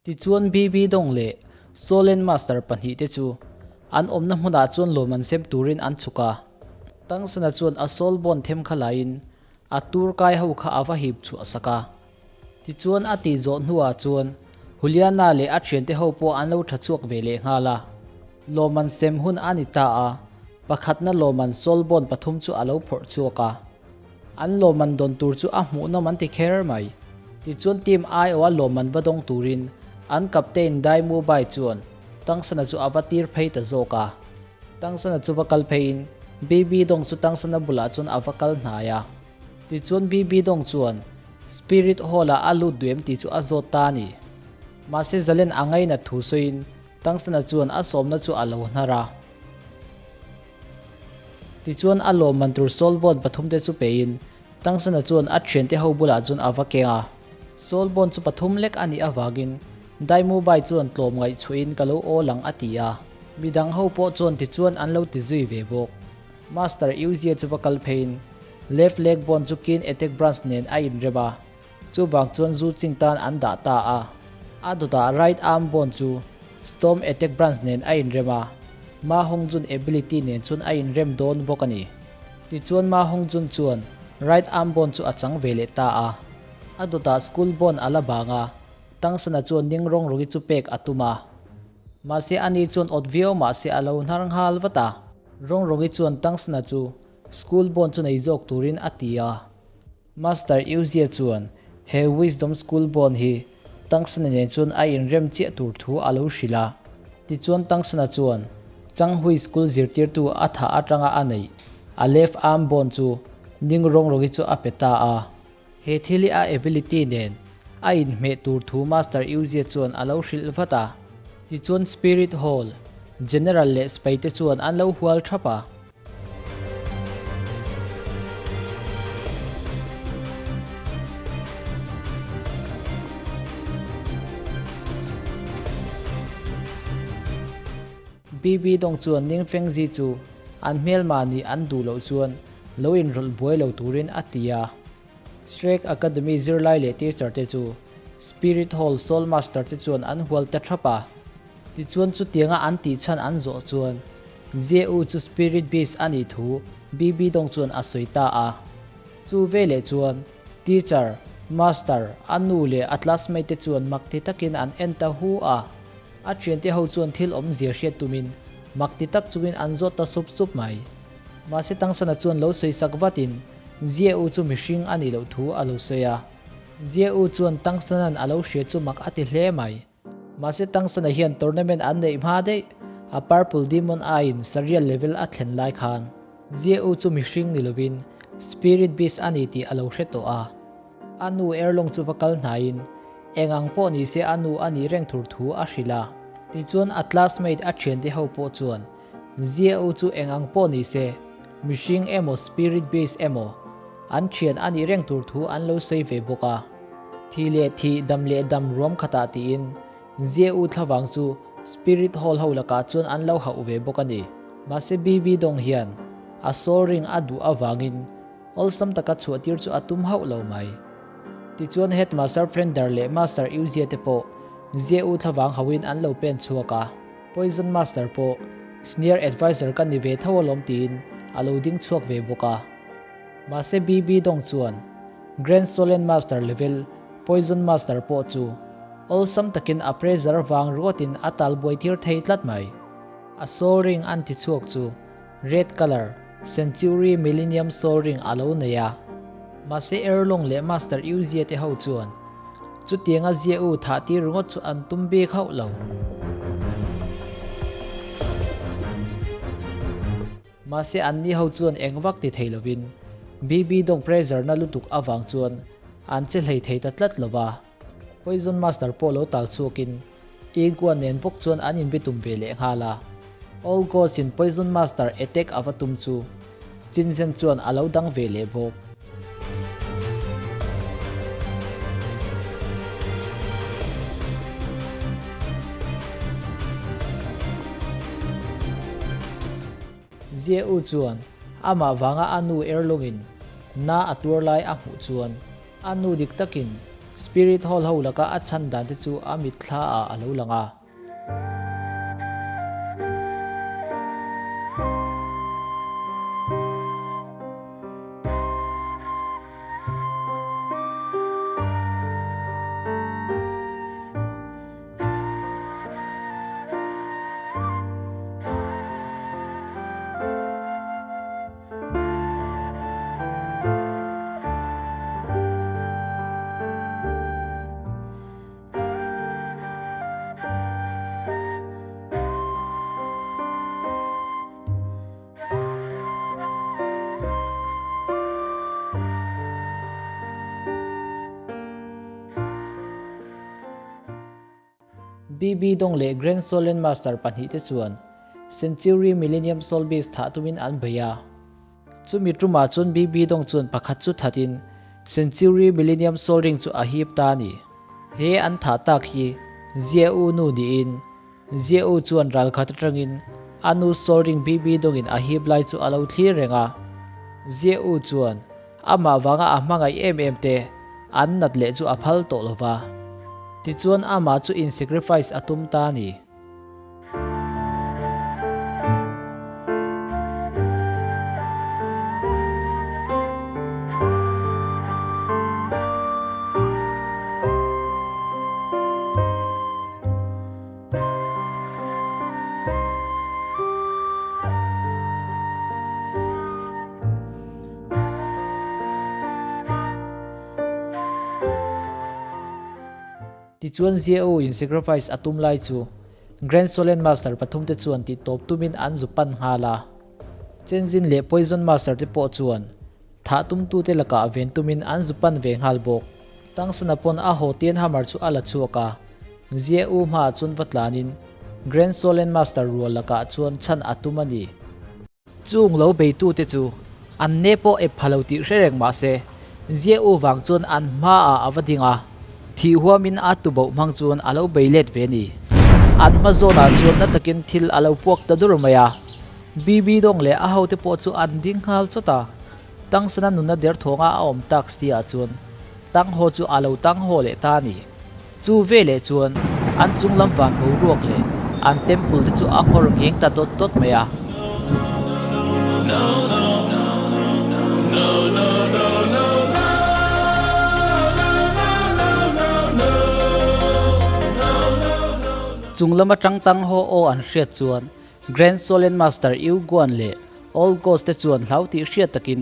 Tichuan BB Dong leh Solen Master pahnihte chu an awmna hmunah chuan lawm an sem turin an chhuk a. Tangsana chuan a soul bond them kha laiin a tur kai ho kha a va hip chhuah sak a. Tichuan a tih zawh hnuah chuan Juliana leh a thiante ho pawh an lo tha chhuak ve leh nghal a. Lawm an sem hun a ni ta a, pakhatna lawm an soul bond pathum chu a lo phawrh chhuak a. An lawmman dawn tur chu a hmuhnawm an ti kher mai. Tichuan team aiawha lawmman va dawng turin an captain Dai Mu Bai chuan Tangsana chu a va tir phei ta zawk a. Tangsana chu va kal pheiin BB Dong chu Tangsana bulah chuan a va kal hnai a. Tichuan BB Dong chuan Spirit Hall-ah a lut duh em tih chu a zawt ta a ni. Mahse Zalen a ngainat thu sawiin Tangsana chuan a sawmna chu a lo hnar a. Tichuan a lawmman tur Saul bond pathum te chu peiin Tangsana chuan a thiante ho bulah chuan a va keng a. Saul bond chu pathum lek a nih avangin Daimubai chuan tlawm ngaihchhuahin ka lo awl ang a ti a. Midang ho pawh chuan tichuan an lo ti zui ve bawk. Master Uzia chu va kal pheiin left leg bond chu Kin Attack Branch nen a inrem a, chuvang chuan zu ching tan an dah ta a. A dawtah right arm bond chu Storm Attack Branch nen a inrem a, Ma Hong Jun ability nen chuan a inrem dawn bawk a ni. Tichuan Ma Hong Jun chuan right arm bond chu a chang ve leh ta a. A dawtah school bond a la bang a, Tangsana chuan ning rawng rawgi chu pek a tum a. Mahse ani chuan awt viau mahse a lo hnar nghal vat a. Rawng rawgi chuan Tangsana chu school bond chu nei zawk turin a ti a. Master Uzia chuan he Wisdom School bond hi Tangsana nen chuan a inrem chiah tur thu a lo hrilh a. Tichuan Tangsana chuan Changhui School zirtirtu a thah atanga a neih a left arm bond chu Ning Rawng Rawgi chu a pe ta a. He thil hi a ability nen a inhmeh tur thu Master Uzia chuan a lo hrilh vat a. Tichuan Spirit Hall, General leh Sipaite chuan an lo hual thap a. BB Dong chuan Ning Fengzi chu an hmelma nih an duh loh chuan lo inrawlh buai lo turin a ti a. Shrek Academy zirlai leh teacher te chu Spirit Hall Soul Master te chuan an hual ta thap a. Tichuan chutianga an tih chhan an zawh chuan Jeu chu Spirit Beast a nih thu BB Dong chuan a sawi ta a. Chu veleh chuan Teacher, Master, a nu leh a classmate te chuan mak ti takin an en ta hu a. A thiante ho chuan thil awmzia hriat tumin mak ti tak chungin an zawt ta sup sup mai. Mahse Tangsana chuan lo sawi sak vatin Jeu chu mihring a nih loh thu a lo sawi a. Jeu chuan Tangsanan a lo hria chu mak a ti hle mai. Mahse Tangsana hian tournament an neih hma daih a Purple Demon aiin Sarial level a thlen lai khan Jie-u chu mihring ni lovin Spirit Beast a ni tih a lo hre tawh a. A nu Erlong chu va kal hnaiin eng ang pawh ni se a nu a nih reng tur thu a hrilh a. Tichuan a classmate a thiante ho pawh chuan Jie-u chu eng ang pawh ni se mihring emaw Spirit Beast emaw an thian a nih reng tur thu an lo sawi ve bawk a. Thi leh thi, dam leh dam ruam khatah tiin Jie-u thlavang chu Spirit Hall ho lakah chuan an lo hauh ve bawk a ni. Mahse BB Dong hian a soul ring a duh avangin awlsam taka chhuahtir chu a tum hauh lo mai. Tichuan Headmaster Frender leh Master Yujie te pawh Jie-u thlavang hauhin an lo pen chhuak a. Poison Master pawh Senior Advisor ka ni ve tho alawm tiin a lo ding chhuak ve bawk a. Mahse BB Dong chuan Grand Solen Master level Poison Master pawh chu awlsam takin a pressure vang ruatin a tal buai tir thei tlat mai. A soul ring an ti chhuak chu red color Century Millennium Soul Ring a lo nei a. Mahse Erlong leh Master Yuzia te ho chuan chutianga Zia U thah tir ringawt chu an tum bik hauh lo. Mahse anni ho chuan eng vak ti thei lovin BB dawng pressure na lutuk avang chuan an che hlei thei ta tlat lova. Poison Master pawh lo tal chhuakin Iguan nen bawk chuan an inbitum ve leh nghal a. All Gods in Poison Master attack a va tum chu Chinzen chuan a lo dang ve leh bawk. Zia-u chuan amah vanga a nu Erlungin na a tuar lai a hmuh chuan a nu dik takin Spirit Hall ho laka a chhan dan te chu a mitthla ah a lo lang a. BB Dong leh Grand Solen Master pahnihte chuan Century Millennium Soul Beast thah tumin an bei a. Chumi tumah chuan BB Dong chuan pakhat chu thatin Century Millennium Soul Ring chu a hip ta a ni. He an thah tak hi Zia U nu niin Zia U chuan ralkhat atangin a nu Soul Ring BB Dongin a hip lai chu a lo thlir reng a. Zia U chuan amah vanga a hmangaih em em te an nat leh chu a phal tawh lo va. Tichuan amah chu in sacrifice a tum ta a ni. Tichuan Zia-u in sacrifice a tum lai chu Grand Solen Master pathumte chuan tih tawp tumin an zu pan nghal a. Chenzin leh Poison Master te pawh chuan thah tumtute lakah ven tumin an zu pan ve nghal bawk. Tangsana pawn a haw Tian Hammer chu a la chhuak a, Zia-u hmaah chuan va tlanin Grand Solen Master rual lakah chuan chhan a tum a ni. Chung lo beitute chu an ne pawh ep pha lo tih hre reng mah se, Zia-u vang chuan an hmaah a va ding a, thih huamin a tuboh hmang chuan a lo bei let ve a ni. An hma zawnah chuan na takin thil a lo puak ta dur mai a, BB Dawng leh a hote pawh chu an ding nghal chawt a, Tangsana nuna derthawnga a awm tak si ah chuan Tang haw chu a lo tang haw leh ta a ni. Chu veleh chuan an chung lam van boruak leh an temple te chu a nghawr ngheng ta dawt dawt mai a. Chung lama tang tang haw aw an hriat chuan Grand Solen Master Yu Guan leh Old Ghost te chuan hlau tih hriat takin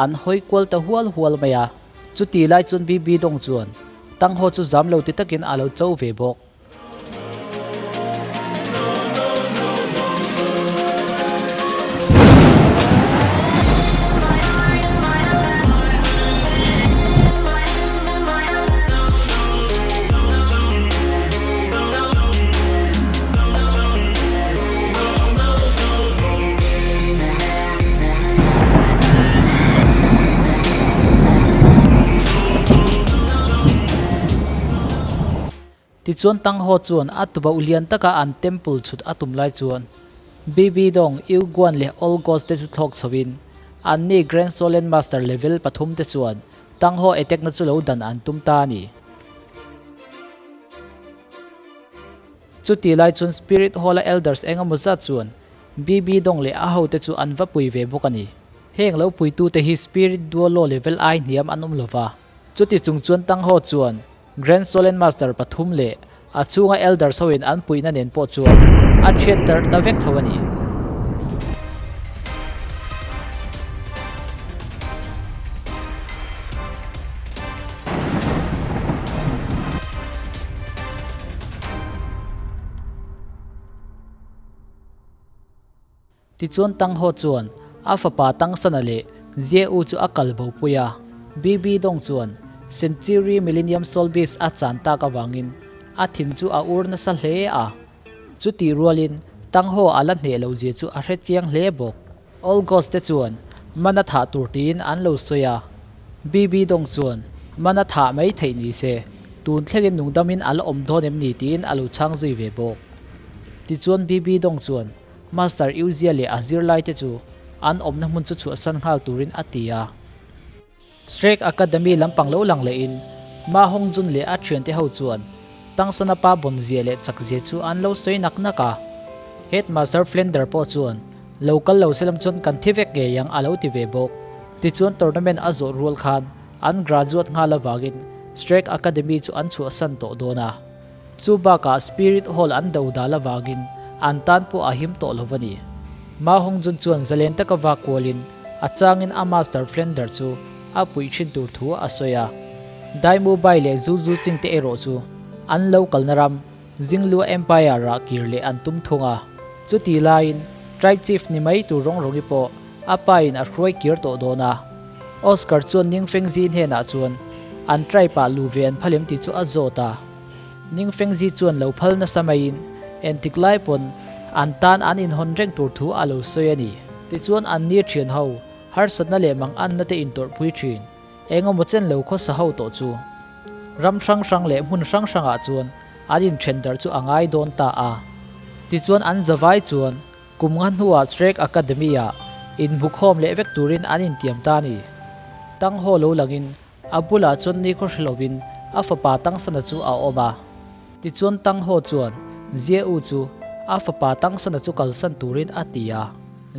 An hawi kual ta hual hual mai a, chuti lai chuan BB Dong chuan Tang Ho chu zam lo ti takin a lo cho ve bawk. Tichuan Tang Ho chuan a tuboh lian taka an temple chhut a tum lai chuan BB Dong, Yu Guan leh Old Ghost te chu thlawk chhoin anni Grand Solen Master level pathum te chuan Tang Ho attack na chu lo dan an tum ta a ni. Chuti lai chuan Spirit Hall-a Elders eng emaw zat chuan BB Dong leh a hote chu an va pui ve bawk a ni. Heng lo puitute hi Spirit Duolo level ai hniam an awm lova. Chuti chung chuan Tang Ho chuan Grand Solen Master pathum leh a chhunga Elders hoin an puihna nen pawh chuan a thiat darh ta vek tho a ni. Tichuan Tang Ho chuan a fapa Tang Sana leh Jie U chu a kal bo pui a. BB Dong chuan Century Millennium Soul Beast a chan tak avangin. a thin chu a ur nasa hle a. Chutih rualin Tang Ho a la hneh loh zia chu a hre chiang hle bawk. Old Ghost te chuan mana thah tur tiin an lo sawi a, BB Dong chuan mana thah mai theih ni se, tun thlengin nungdamin a la awm dawn em ni tiin a lo chhang zui ve bawk. Tichuan BB Dong chuan Master Yuzia leh a zirlai te chu an awmna hmun chu chhuahsan nghal turin a ti a. Shrek Academy lampang lo lang lehin Ma Hongjun leh a thiante ho chuan Tangsana pa bawnzia leh chakzia chu an lo sawi nak nak a. Headmaster Flender pawh chuan lo kal lo se lam chuan kan thi vek ngei ang a lo ti ve bawk. Tichuan tournament a zawh rual khan an graduate nghal avangin Shrek Academy chu an chhuahsan tawh dawn a. Chu bakah Spirit Hall an do dal avangin an tan pawh a him tawh lo a ni. Ma Hongjun chuan zalen taka vak kualin a changin a master Flender chu a puih thin tur thu a sawi a. Daimu Bai leh Zu Zu Ching te erawh chu an lo kalna ram Jinglua Empire ah kir leh an tum thung a. Chuti laiin Tribe Chief ni mai tur rawng rawngi pawh a pa in a hruai kir tawh dawn a. Oscar chuan Ningfengzi hnenah chuan an tribe ah lu ve an phal em tih chu a zawt a. Ningfengzi chuan lo phal nasa maiin entik lai pawn an tan an inhawn reng tur thu a lo sawi a ni. Tichuan an ni thian ho, harsatna leh manganna te intawrhpui thin, engemaw chen lo khawsa ho tawh chu. Ram hrang hrang leh hmun hrang hrangah chuan an inthen darh chu a ngai dawn ta a. Tichuan an zavai chuan Kum nga hnuah Shrek Academy-ah inhmukhawm leh vek turin an intiam ta a ni. Tang haw lo langin a bulah chuan nikhaw hre lovin a fapa Tangsana chu a awm a. Tichuan Tang haw chuan Zia U chu a fapa Tangsana chu kalsan turin a ti a.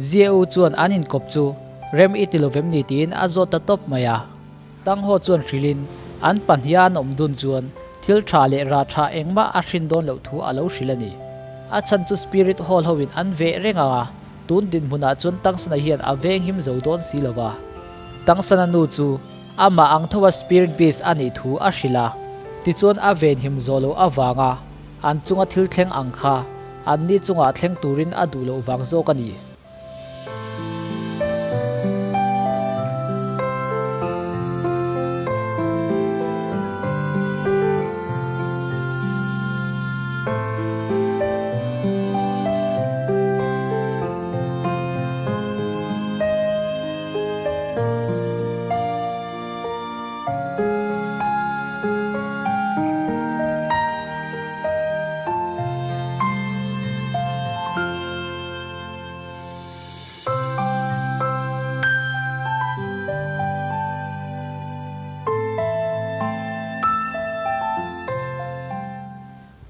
Zia U chuan an inkawp chu rem i ti lovem ni tiin a zawt ta tawp mai a. Tang haw chuan hrilhin an pahniha an awm dun chuan thil tha leh rah tha engmah a hrin dawn loh thu a lo hrilh a ni. A chhan chu Spirit Hall hoin an veh reng ang a, tun dinhmunah chuan Tangsana hian a venghim zo dawn si lo va. Tangsana nu chu amah ang thoa Spirit Beast a nih thu a hrilh a, tichuan a venhim zawh loh avanga an chunga thil thleng ang kha anni chungah thleng turin a duh loh vang zawk a ni.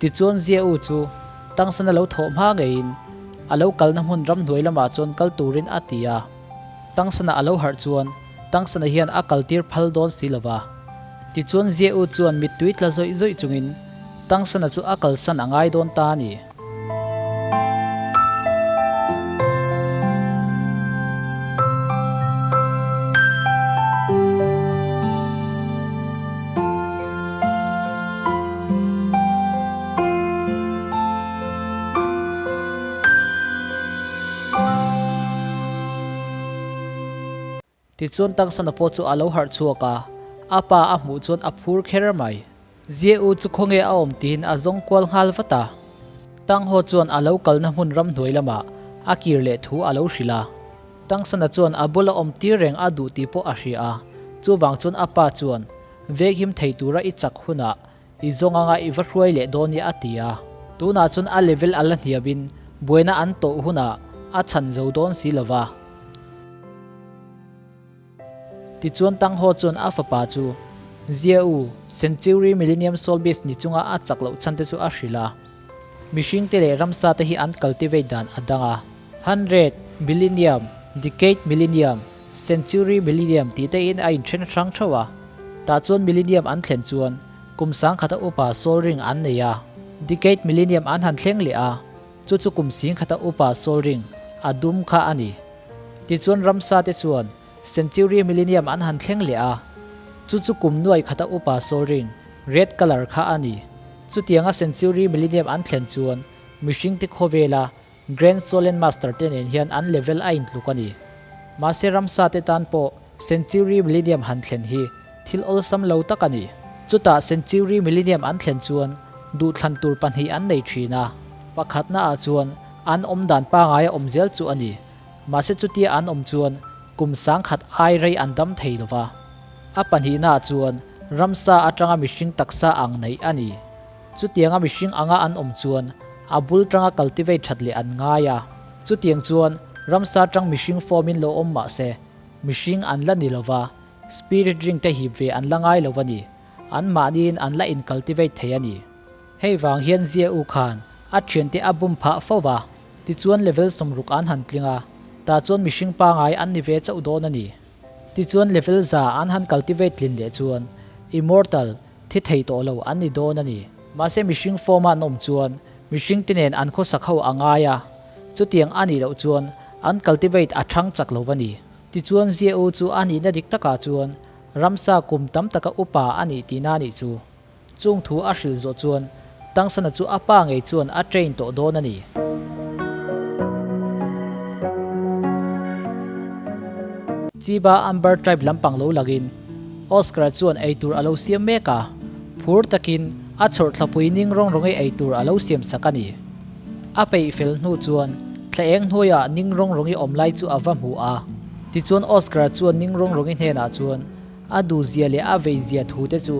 Tichuan Zia U chu Tangsana lo thawh hma ngeiin a lo kalna hmun ramhnuai lamah chuan kal turin a ti a. Tangsana a lo harh chuan Tangsana hian a kaltir phal dawn si lova. Tichuan Zia U chuan mittui tla zawih zawih chungin Tangsana chu a kalsan a ngai dawn ta a ni. Tichuan Tangsana pawh chu a lo harh chhuak a, a pa a hmuh chuan a phur kher mai. Zia U chu khawnge a awm tiin a zawng kual nghal vat a. Tanghaw chuan a lo kalna hmun ramhnuai lamah a kir leh thu a lo hrilh a. Tangsana chuan a bula awm tir reng a duh tih pawh a hria a, chuvang chuan a pa chuan vekhim thei tura i chak hunah i zawng anga i va hruai leh dawn nia a ti a. Tunah chuan a level a la hniamin buaina an tawh hunah a chhan zo dawn si lova. Tichuan Tanghaw chuan a fapa chu Zia U, Century Millennium Soul Beast ni chunga a chak loh chhan te chu a hrilh a. Mihringte leh ramsa te hi an cultivate dan a dang a. Hundred, Millennium, Decade Millennium, Century Millennium tih te in a inthen hrang theuh a. Tah chuan Millennium an thlen chuan kum sangkhata upa Soul Ring an nei a. Decade Millennium an han thleng leh a, chu chu kum singkhata upa Soul Ring a dum kha a ni. Tichuan ramsa te chuan Century Millennium an han thleng leh a, chu chu kum nuai khata upa Soul Ring, red colour, kha a ni. Chutianga Century Millennium an thlen chuan mihring te khawvela Grand Solen Master te nen hian an level a intluk a ni. Mahse ramsa te tan pawh Century Millennium han thlen hi thil awlsam lo tak a ni. Chutah Century Millennium an thlen chuan Duhthlan tur pahnih an nei thin a, pakhatnaah chuan an awm dan pangaia awm zel chu a ni. Mahse chutia an awm chuan kum sangkhat ai rei an dam thei lo va. A pahnihnaah chuan ramsa atanga mihring taksa ang neih a ni. Chutianga mihring anga an awm chuan a bul tanga cultivate that leh an ngai a. Chutiang chuan ramsa tang mihring form in lo awm mah se mihring an la ni lo va, spirit ring te hip ve an la ngai lo a ni. An mahniin an la in cultivate thei a ni. Hei vang hian Zia U khan a thiante a bum phah fo va, tichuan level sawmruk an han tling a, tah chuan mihring pangai an ni ve chauh dawn a ni. Tichuan level za an han cultivate tlin leh chuan immortal, thi thei tawh lo an ni dawn a ni. Mahse mihring form a an awm chuan mihring te nen an khawsak ho a ngai a, chutiang a nih loh chuan an cultivate a thang chak lo a ni. Tichuan Zia U chu a nihna dik takah chuan Ramsa kum tam taka upa a nih tihna nih chu. Chung thu a hrilh zawh chuan Tangsana chu a pa ngei chuan a train tawh dawn a ni. Chiba Amber Tribe lampang lo langin Oscar-a chuan eitur a lo siam mek a, phur takin a chhawrthlapui ning rawng rawngi eitur a lo siam sak a ni. A peih fel hnu chuan thla eng hnuaiah ning rawng rawngi awm lai chu a va hmu a. Tichuan Oscar-a chuan ning rawng rawngi hnenah chuan a duhzia leh a veizia thu te chu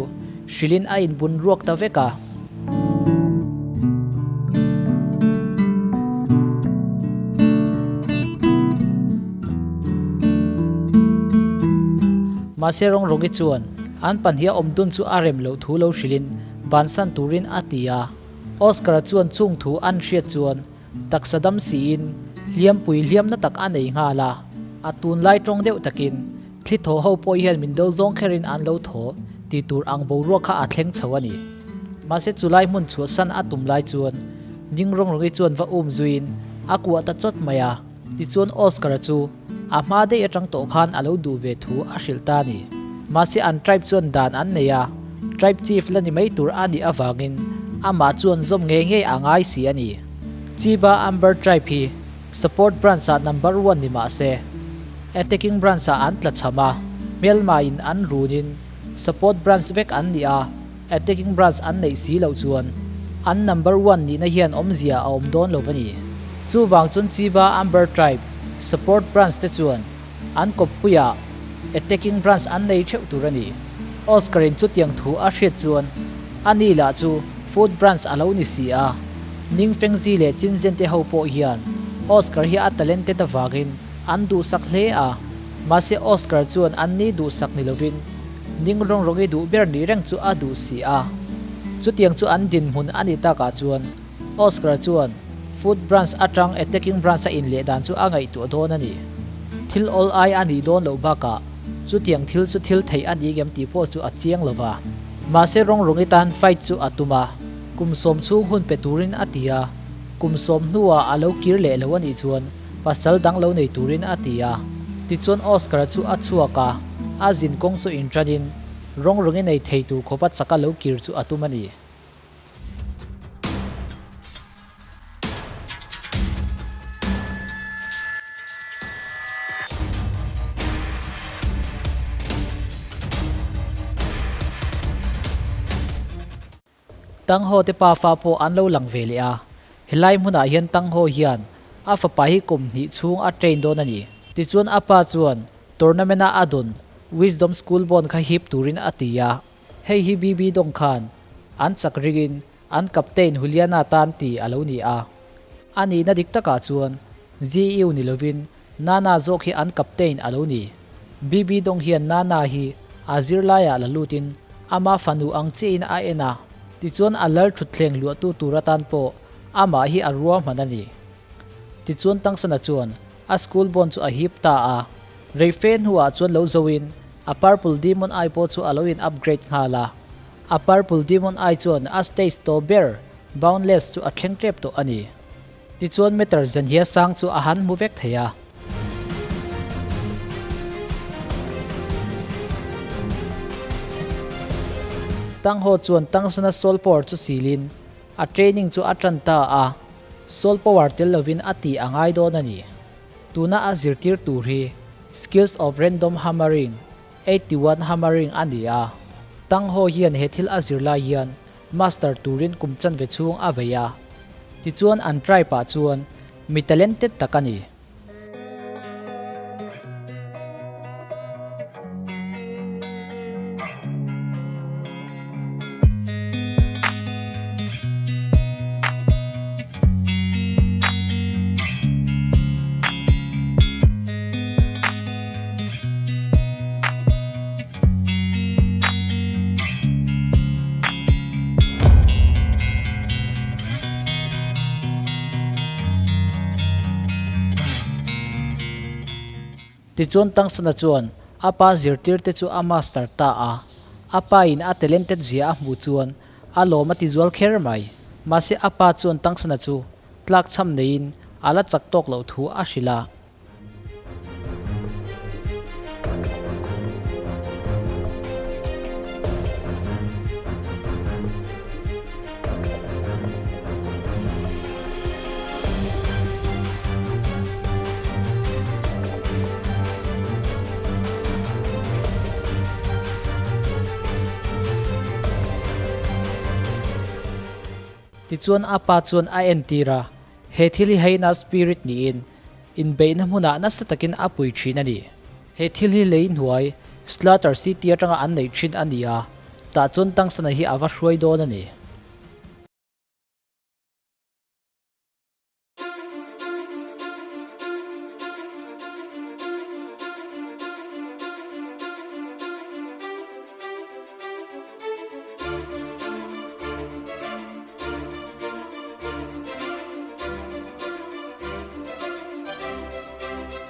hrilhin a inbun ruak ta vek a. Mahse rawng rawngi chuan an pahniha awm dun chu a rem loh thu lo hrilhin bansan turin a ti a. Oscar-a chuan chung thu an hriat chuan taksa dam siin hliampui hliamna tak a nei nghal a, a tunlai tawng deuh takin thli thaw ho pawh hian min do zawng kherin an lo thaw tih tur ang boruak kha a thleng chho a ni. Mahse chulai hmun chhuahsan a tum lai chuan Ning Rawngrawng-i chuan va um zuiin a kuah ta chawt mai a, tichuan Oscar-a chu a hma daih atang tawh khan a lo duh ve thu a hrilh ta a ni. Mahse an tribe chuan dan an nei a, tribe chief la ni mai tur a nih avangin amah chuan zawm ngei ngei a ngai si a ni. Chiba Amber tribe hi support branch ah number one ni mah se attacking branch ah an tla cham a, hmelma in an runin support branch vek an ni a, Attacking branch an neih si loh chuan an number one nihna hian awmzia a awm dawn lo a ni. Chuvang chuan Chiba Amber Tribe support branch te chuan an kawppuiah attacking branch an nei theuh tur a ni. Oscar in chutiang thu a hriat chuan a ni lah chu foot branch a lo ni si a. Ning Fengzi leh Chinzen te ho pawh hian Oscar hi a talented avangin an duhsak hle a, mahse Oscar chuan an ni duhsak ni lovin Ning rawng rawngi duh ber nih reng chu a duh si a. Chutiang chu an dinhmun a nih takah chuan Oscar chuan Foot branch atang attacking branch a inleh dan chu a ngaihtuah dawn a ni. Thil awl ai a nih dawn loh bakah chutiang thil chu thil theih a ni ngem tih pawh chu a chiang lo va. Mahse rawng rawngi tan fight chu a tum a, kum sawm chhung hun pe turin a ti a, kum sawm hnuah a lo kir leh lo a nih chuan pasal dang lo nei turin a ti a. Tichuan Oscar-a chu a chhuak a, a zin kawng chu inṭanin rawng rawng i nei thei tur khawpa chaka lo kir chu a tum a ni. Tangho te pafa pawh an lo lang ve leh a, helai hmunah hian Tangho hian a fapa hi kum hnih chhung a train dawn a ni. Tichuan a pa chuan tournament-a a dawn Wisdom School bond kha hip turin a ti a, hei hi BB Dong khan an chak ringin an captain Juliana tan ti a lo ni a. A nihna dik takah chuan ZU ni lovin Nana zawk hi an captain a lo ni. BB Dong hian Nana hi a zirlaiah la lutin ama fanu ang chiahin a en a, tichuan a lal thutthleng luahtu tur atan pawh amah hi a ruahman a ni. Tichuan Tangsana chuan a school bond chu a hip ta a, rei fe hnuah chuan lo zoin a Purple Demon Eye pawh chu a lo in upgrade nghal a. A Purple Demon Eye chuan a stage tawh ber Boundless chu a thleng tep tawh a ni. Tichuan meter zenhia sang chu a han hmu vek thei a. Tangho chuan Tangsana soul power chu silin a training chu a tan ta a, soul power tel lovin a tih a ngai dawn a ni. Tuna a zirtir tur hi Skills of Random Hammering, 81 Hammering a ni a. Tangho hian he thil a zir lai hian. master turin kum chanve chhung a bei a. Tichuan an tribe ah chuan mi talented tak a ni. Tichuan Tangsana chuan a pa zirtirte chu a master ta a, a pa in a talented zia a hmuh chuan a lawm a ti zual kher mai. Mahse a pa chuan Tangsana chu tlakchham neiin a la chak tawk loh thu a hrilh a. Tichuan a pa chuan a entir a, he thil hi heina spirit niin inbeihna hmunah nasa takin a pui thin a ni. He thil hi lei hnuai Slaughter City atanga an neih thin a ni a, tah chuan Tangsana hi a va hruai dawn a ni.